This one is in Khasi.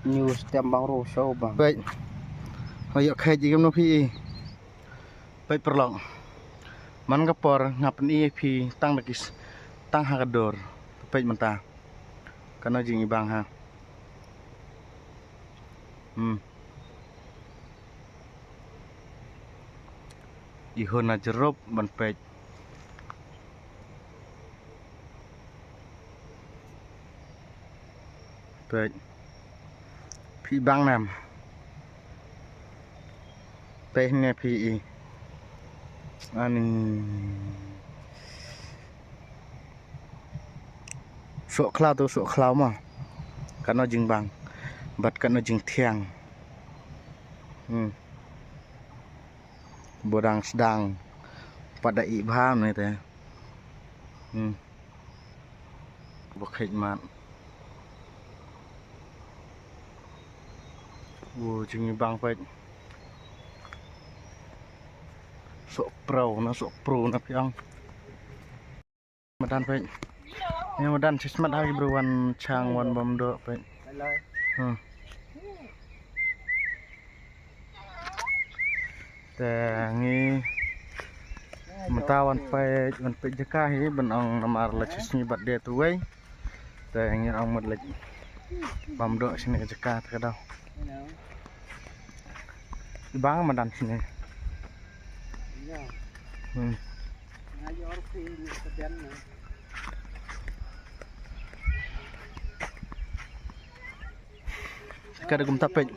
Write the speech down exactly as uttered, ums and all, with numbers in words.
News tem bang ro show bang. Peit. Ho ïoh kheit ïa kumno phi i. Peit paralok. Man ka por nga pyni ïa phi tang da ki s-, tang ha ka dur. Peit mynta. Kano jingibang ha. Hmm. I hun na jerup ban peit. Peit. Phi bang nam. Peit ne phi i. Ani. Sok khlaw tu sok khlaw ma. Kano jingbang. Bad kano jingthiang. Hmm. Bodang sdang. Pat da i bha ne te. Hmm. Ba kheit mat. Wo jingibang peit. Sok pro na sok pro na phi ong. Madan peit. Ni madan shismat ha ki bru wan chang wan bam doh peit. Hmm. Te ngi mynta wan peit, wan peit jaka hi ban ong namar la shisngi bad de tu wei. Te ngi ong mut leit bam doh shane ka jaka te ka dau. Bang madan shane. Hmm. Ka da kumta peit.